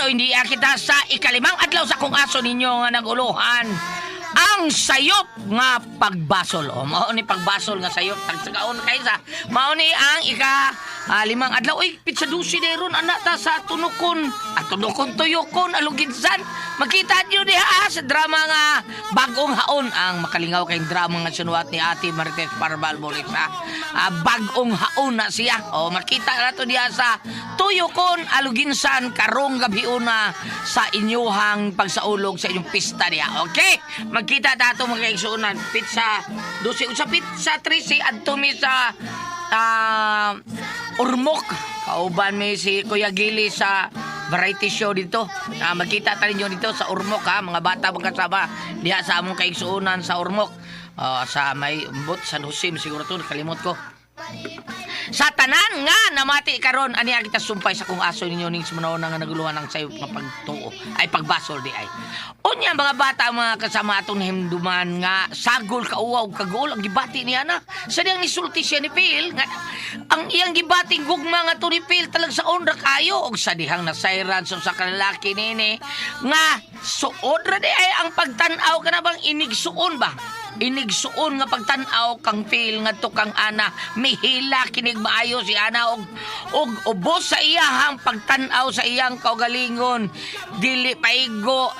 hindi kita sa ikalimang adlaw sa kung aso ninyo nga naguluhan ang sayop nga pagbasol. O, mao ni pagbasol nga sayop. Tagsagaon kayo sa. Mao ni ang ika limang adlaw. Uy, pizza dusi na ron, anak ta sa tunukon. At tunukon, tuyokon, aluginsan. Makita nyo diha sa drama nga Bagong Haon. Ang makalingaw kayong drama nga sinuwat ni Ate Marites Parval Boris. Bagong Haon na siya. O, makita na to diha sa Tuyokon, Aluginsan, karong gabi una sa inyuhang pagsaulog sa inyong pista diha. Okay? Magkita ta ato mga kaigsuonan. Pizza 12 sa pizza 13 adto mi sa Ormoc. Kauban mi si Kuya Gili sa variety show dito. Magkita ta ninyo dito sa Ormoc ha, mga bata magkasama diha sa among kaigsuonan sa Ormoc. Sa may umbot San Jose siguro to, kalimot ko. Sa tanan nga namati karon ani kita sumpay sa kung aso ninyo ning sumunod nga naguluhan ang sayo nga pagtuo ay pagbasol di ay. Unya mga bata mga kasama atong nahimduman nga sagol ka uwaw kaguol ang gibati niya na. Sa diyang nisulti siya ni Phil nga ang iyang gibating gugma nga to ni Phil talag sa onra kayo og sa dihang nasayran sa usa ka lalaki nini nga suod ra di ay ang pagtan-aw kana bang inigsuon ba? Inigsuon nga pagtan-aw kang Phil ngadto kang Ana, mihila kinig maayo si Ana og ubos sa iyahang pagtan-aw sa iyang kaugalingon, dili paigo,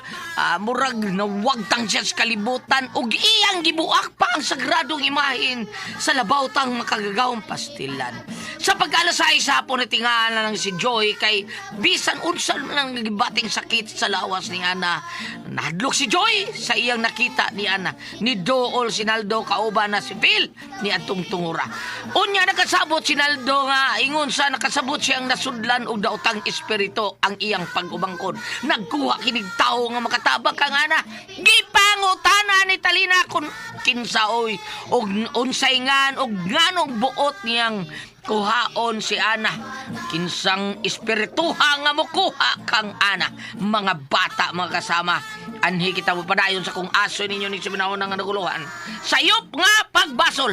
murag nawagtang siya sa kalibutan og iyang gibuak pa ang sagradong imahin sa labawtang makagagawang pastilan. Sa pag-alasay sa hapon natingaan na lang si Joy kay bisan unsa man ang gibating sakit sa lawas ni Ana. Nahadlok si Joy sa iyang nakita ni Ana. Ni Dool si Naldo kauban na si Phil ni atong tungura. Unya nakasabot si Naldo nga ingon sa nakasabot siyang nasudlan og daotang espiritu ang iyang pag-umangkon. Nagkuha kinig tawo nga makatabang kang Ana. Gipangutana ni Talina kung kinsa oy og unsay ngan og nganong buot niyang kuhaon si Ana. Kinsang espirituha nga mokuha kang Ana. Mga bata, mga kasama, anhi kita mo padayon sa kung aso ninyo ni siminahon nga naguluhan. Sayop nga pagbasol.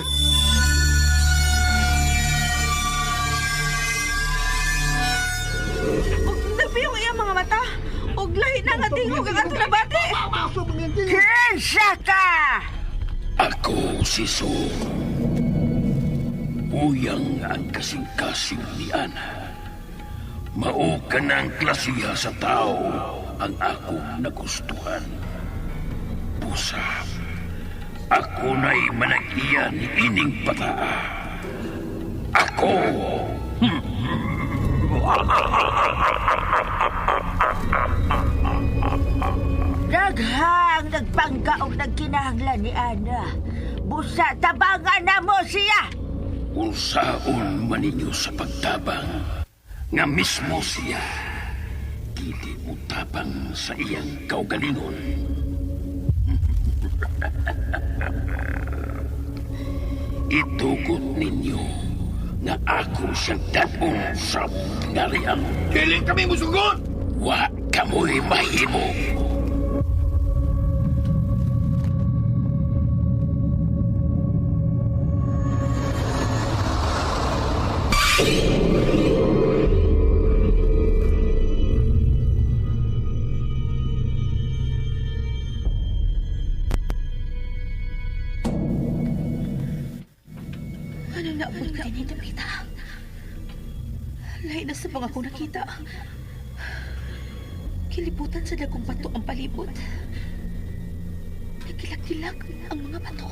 Ug nagpiyong iyang mga mata. Ug lahi na nga tingog ang ato nabati. Kinsa ka? Ako si Su. Uyang ang kasing-kasing ni Ana. Mao ka ng klasiya sa tao ang akong nagustuhan. Busa, ako na'y manag-iya ni ining bataa. Ako! Daghang nagpangga og nagkinahanglan ni Ana. Busa, tabangan na mo siya! Unsaon man ninyo sa pagtabang nga mismo siya dili mo tabang sa iyang kaugalingon. Itugot ninyo nga ako siyang dadon sa ngarian. Dili kami musugot! Wa kamoy mahimo. Anong naabot ka din Pita? Lahi na sa mga akong nakita. Kilibutan sa dagong bato ang palibot. Nagkilag-kilag ang mga bato.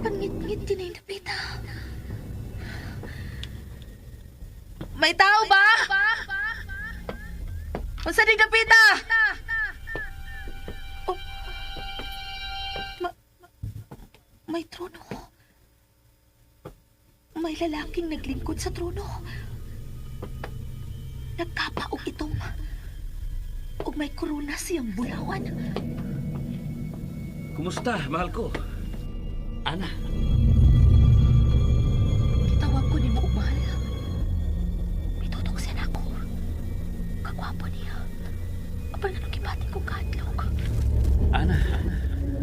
Pangit-ngit din ay napita. May tao ba? Unsa ni Dapita? Oh. May trono. May lalaking naglingkod sa trono. Nagkapaog itom. Ug may korona siyang bulawan. Kumusta, mahal ko? Ana. Gitawag ko nimo og mahal. Mitutok siya nako. Kagwapo niya. Apan anong gibati ko kahadlok? Ana,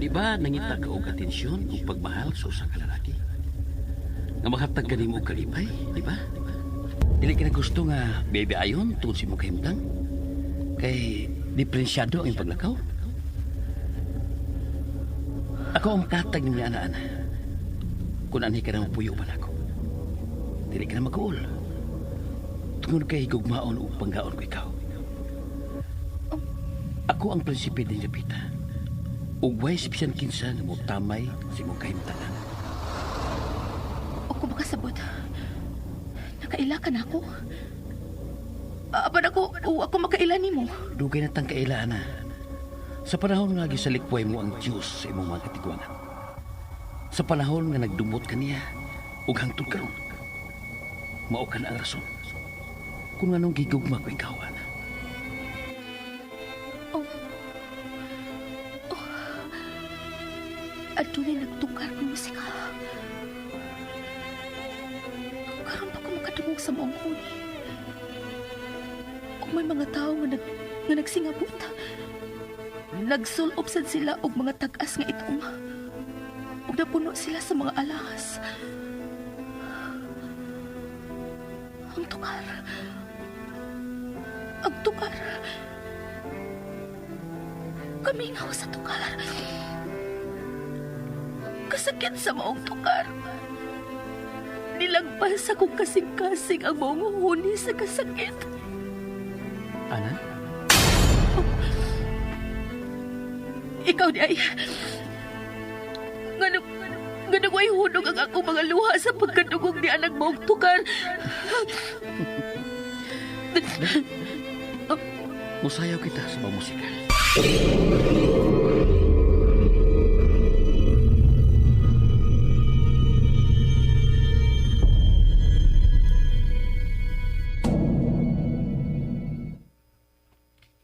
di ba nangita ka og atensyon ug pagmahal sa usa ka lalaki? Nga maghatag ka nimo og kalipay, di ba? Dili ka na gusto nga baby ayon tungod sa imong kahimtang? Kay diferensyado ang iyong paglakaw. Ako ang makatag ni mga ana-ana. Kung anhi ka na mapuyo pa nako. Dili ka na mag-uol. Tungod kay higugmaon o panggaon ko ikaw. Ako ang prinsipe din Japita. Ugway si bisan kinsa nga motamay sa imong kahimtangan. O kung makasabot, nakaila ka na ako. Apan ako, o ako makaila nimo. Dugay na tang kaila, ana. Sa panahon nga gisalikway mo ang Diyos sa imong mga katigwangan. Sa panahon nga nagdumot ka niya, ug hangtod karon. Mao ka na ang rason. Kung anong gigugma ko ikaw, ana. Oh. Oh. Adunay nagtukar ng musika. Karon pa ko makadungog sa maong huni. Ug may mga tawo nga nagsingabot. Nagsulob sad sila og mga tag-as nga itom. Ug napuno sila sa mga alahas. Ang tukar. Ang tukar. Kamingaw sa tukar. Kasakit sa maong tukar. Nilagpas akong kasing-kasing ang maong huni sa kasakit. Ana? Ikaw di ay... Ngano ay hunog ang akong mga luha sa pagkadugog ni anang maong tukar. Musayaw kita sa mga musika.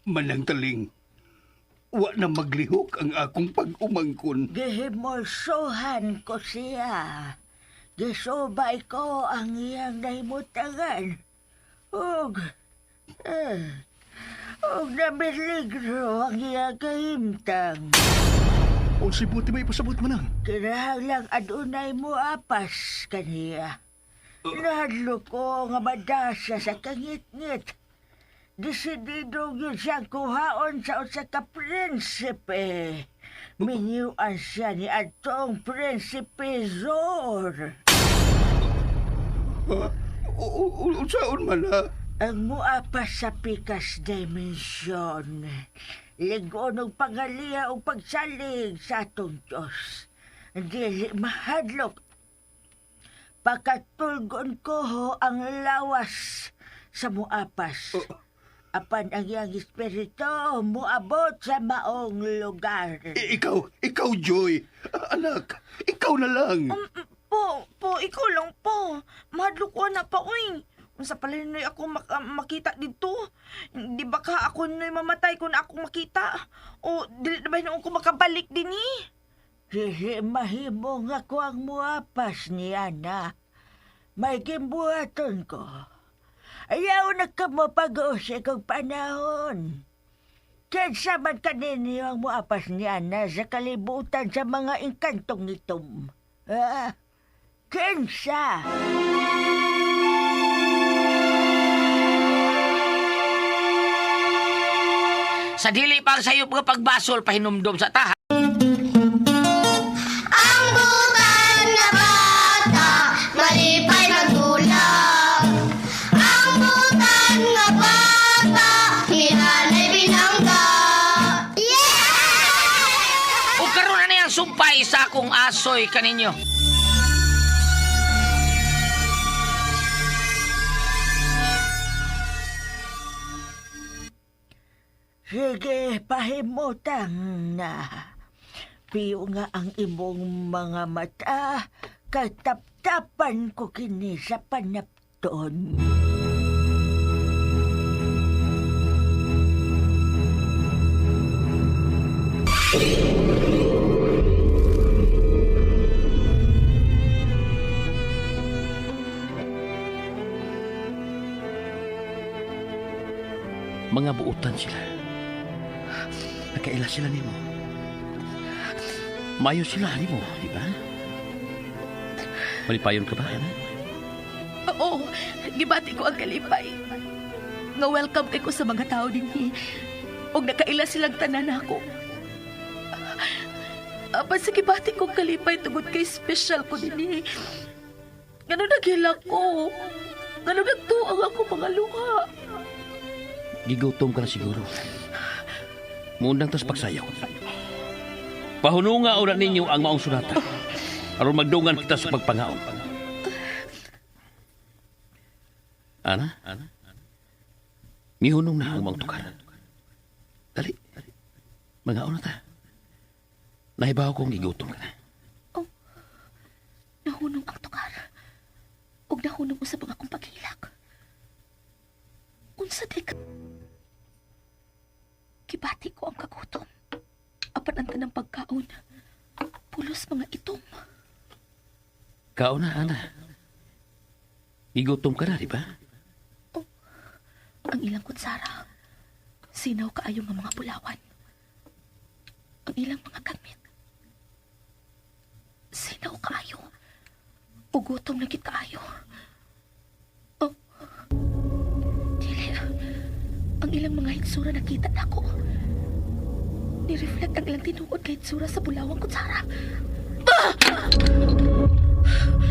Manang Taling, wa na maglihok ang akong pag-umangkon. Gihimulsuhan ko siya. Gisubay ko ang iyang nahimutangan. Ug, ug namiligro ang iyang kahimtang. Unsay buti may ipasabot mo nang? Kinahanglang adunay mo apas kaniya. Nahadlo ko nga madasa sa kangit-ngit. Desidido yun siyang kuhaon sa usa ka prinsipe. Minyuan siya ni atong Prinsipe Zor. Unsaon man ha? Ang muapas sa pikas dimension. Ligon og pangaliya og pagsalig sa atong Diyos. Dili mahadlok. Pakatulgon ko ang lawas sa muapas. Apan ang iyang espiritu muabot sa maong lugar. Ikaw, Joy. Anak, ikaw na lang. Po, ikaw lang po. Mahadlok ko na pa, uy. Unsa pala nuy ako makita dito? Di ba ka ako nuy mamatay kung ako makita? O dili na ba noon ko makabalik din eh? Dili mahimo nga ko ang muapas ni Ana. May gimbuhaton ko. Ayaw na ka mo pag-usi kong panahon. Kinsa man kaninyo ang muapas ni Ana sa kalibutan sa mga engkantong itom. Ah, kinsa? Sa dili pa ang sayo mga pagbasol, pahinumdom sa taha. Ang butan nga bata, malipay magdulak. Ang butan nga bata, hinanay binangga. Yeah! O karon na niyang sumpay sa akong asoy kaninyo. Sige, pahimutang na. Piyo nga ang imong mga mata, kataptapan ko kini sa panapton. Mga buutan sila. Nakaila sila nimo. Mayo sila nimo, di ba? Malipayon ka ba, ana? Oo, gibati ko ang kalipay. Nga welcome kay ko sa mga tao dinhi. Og nakaila silang tanan ako. Apan sa gibati ko ang kalipay tungod kay special ko dinhi. Ngano naghilak ko? Ngano nagtuang ako mga luha? Gigutom ka na siguro. Mundang tas pagsayaw. Pahununga ora ninyo ang maong sunata. Aron magdungan kita sa pagpangaon. Ana? Mihunong na ang maong tukar. Dali. Mangaon na ta. Nahibaw kong gigutom ka na. Nahunong ang tukar. Ug nahunong usab ang akong paghilak. Unsa di ka? Gibati ko ang kagutom. Apan ang tanang pagkaon. Pulos mga itom. Kaon na, Ana. Gigutom ka na, di ba? Ang ilang kutsara. Sinaw kaayo nga mga bulawan. Ang ilang mga gamit. Sinaw kaayo. Ugutom na gid kaayo. Oh. Dili. Ang ilang mga hitsura nakita nako. Ni-reflect ang ilang tinuod kay hitsura sa bulawang kutsara.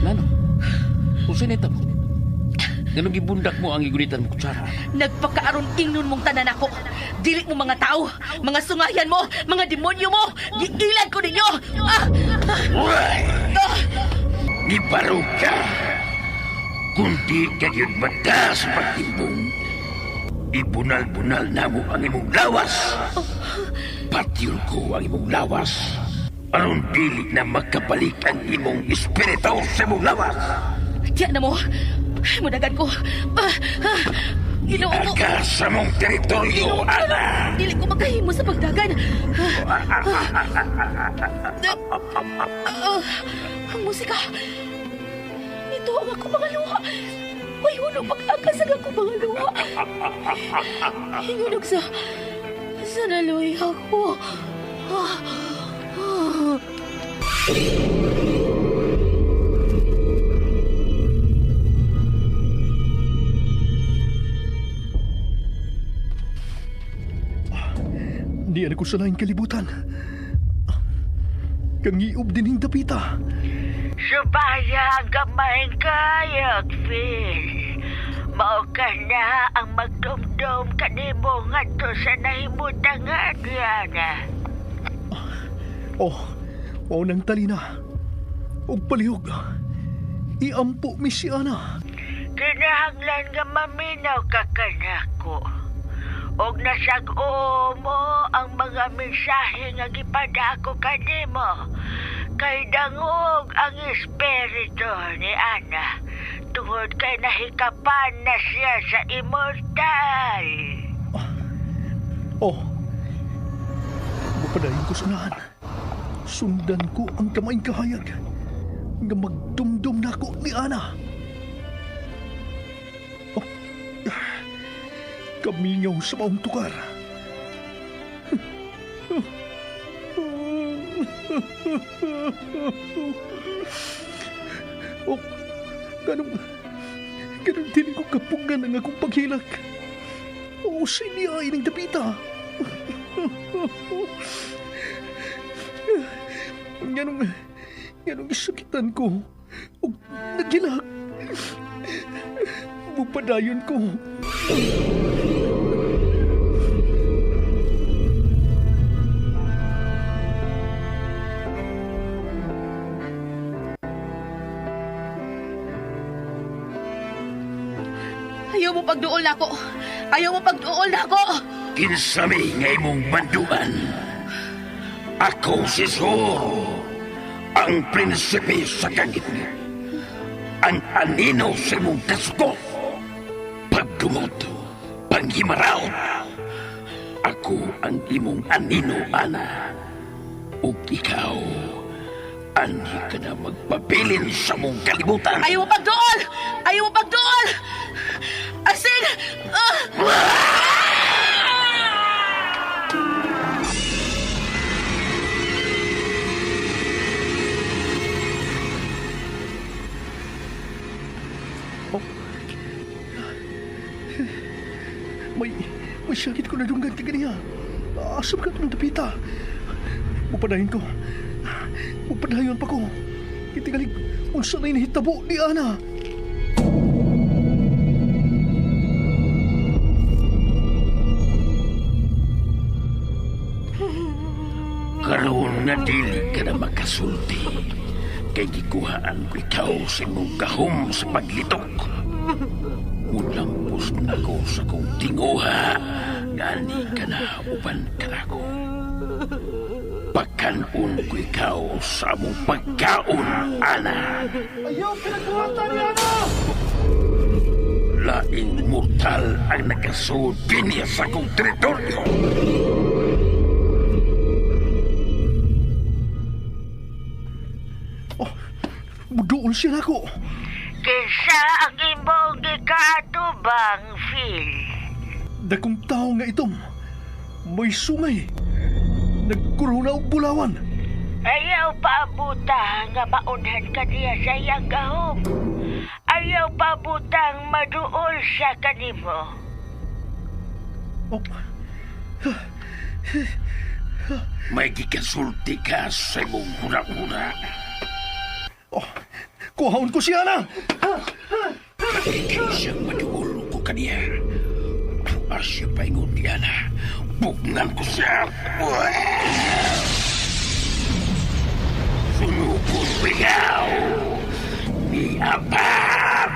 Nano? Usa nita mo? Ganong gibundak mo ang igunitan mo kutsara. Nagpakaaron ingnon mong tanan ako. Dili mo mga tao, mga sungayan mo, mga demonyo mo. Giilan ko ninyo. Ah! Gibaro ka! Kundi ka yun mata sa pagtimbong. Ibunal-bunal na mo ang imong lawas. Patyon ko ang imong lawas. Aron dili na makabalik ang imong espiritu sa imong lawas. Diyan na mo. Mudagan ko. Ah, ah. Ginoo ko. Aga sa mong teritoryo, Ana! Dili ko makahimo sa pagdagan. Ah, ah, ah, ang musika. Ito ang ako mga luha. May hunong pag-akas ang ako mga luha. Hingunog sa... Sa naluy ako. Ah, ah. Di na ko sa laing kalibutan. Kangiob din hing dapita. Subaya ang gamay kayag, Phil. Mao ka na ang magdumdum kanimo ngadto sa nahimutangan, Diana. Oh, o nang talina. Og palihog. Iampo mi si Ana. Kinahanglan nga maminaw ka kanako. Og nasag-o mo ang mga mensahe nga gipadako kanimo. Kay dangog ang espiritu ni Ana. Tungod kay nahikapan na siya sa immortal. Oh, mapadayon ko sa unahan. Sundan ko ang kamaing kahayag. Nga magdumdum na ako ni Ana. Oh, ah, kamingaw sa maong tukar. Oh, ganong, ganong dili ko kapungan ang akong paghilak. Oo, siniya ining dapita. Ganong, ganong isakitan ko. Ug nagilak. Bupadayon ko. Ayaw mo pagduol na ako. Ayaw mo pagduol na ako. Kinsami nga imong banduan. Ako si Zor, ang prinsipe sa kagitna. Ang anino sa imong kasuko. Pagdumot, panghimaraot. Ako ang imong anino, Ana. Ug ikaw, andi ka na magpabilin sa mong kalibutan. Ayaw mo pagduol! Ayaw mo pagduol! Asin! Ah! Oh, Siya gid ko nadunggan kay ganiya. Asa ba ka itong dapita? Mupadayon ko. Mupadayon pa ko. Kitigalig, unsa na inahitabo ni Ana. Karon nga dili ka na makasulti. Kay gikuhaan ko ikaw sa imong gahom sa paglitok. Mulampos na ko sa kong tinguha. Gani ka na uban ka na ko. Pagkanon ko ikaw sa among pagkaon, Ana. Ayaw pinagbuhatan ni Ana! Laing mortal ang nagkasuod niya sa akong teritoryo. Oh, muduol siya nako. Kinsa ang imong gikaatubang, Phil? Dakong tao nga itom. May sungay. Nagkuruna og bulawan. Ayaw paabuta nga maunhan ka niya sa iyang gahom. Ayaw paabutang maduol siya kanimo. Oh, May gikasulti ka sa imong huna-huna. oh, kuhaon ko si Ana! Kay siyang maduol ko kaniya. Asya paingon ni Ana. Bugnan ko siya. Sunukon ko ikaw. Ni Apap!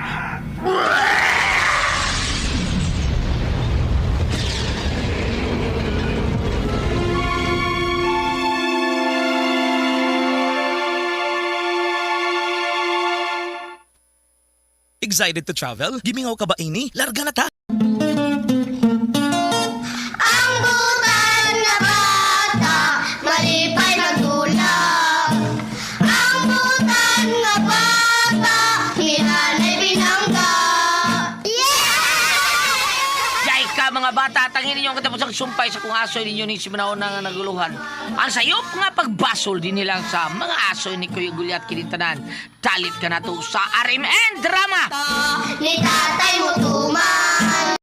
Excited to travel? Gimingaw ka ba, ini? Larga na ta! Ang butan nga bata, malipay magdulak. Ang butan nga bata, ni nanay binangga. Yeah! Yay ka mga bata, tangin ninyo ang katapos ang sumpay sa kung aso ninyo ni Simanao nga naguluhan. Ang sayop nga pagbasol din nilang sa mga aso ni Kuya Gulyat kinintanan. Dalit ka na to sa RMN Drama! Ni tatay mo tuman.